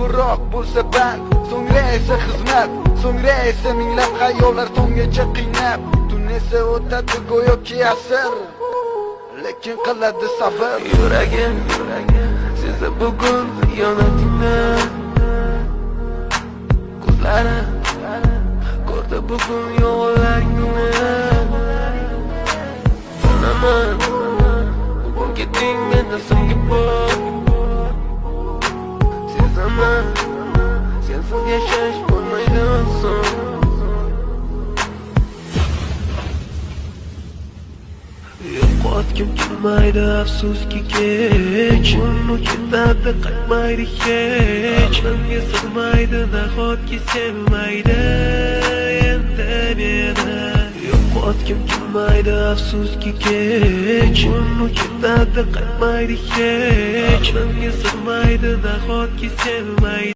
Ko'proq bo'lsa band, so'ngra esa xizmat, so'ngra esa minglab xayollar tonggacha qiynab, tun esa o'tadi go'yoki asr, lekin qiladi sabr. Yuragim sezdi bugun xiyonatingni, ko'zlarim ko'rdi bugun yo'g'onlaringni. Onaman bugun ketding menda so'nggi bor, sezaman sensiz yashash bo'lmaydi oson. Yo'qotgim kelmaydi afsuski kech, uni ketadi qaytmaydi hech. Aqlimga sig'maydi nahotki sevmaydi endi meni. Yo'qotgim kelmaydi afsuski kech, uni ketadi qaytmaydi hech. Aqlimga sig'maydi nahotki sevmaydi.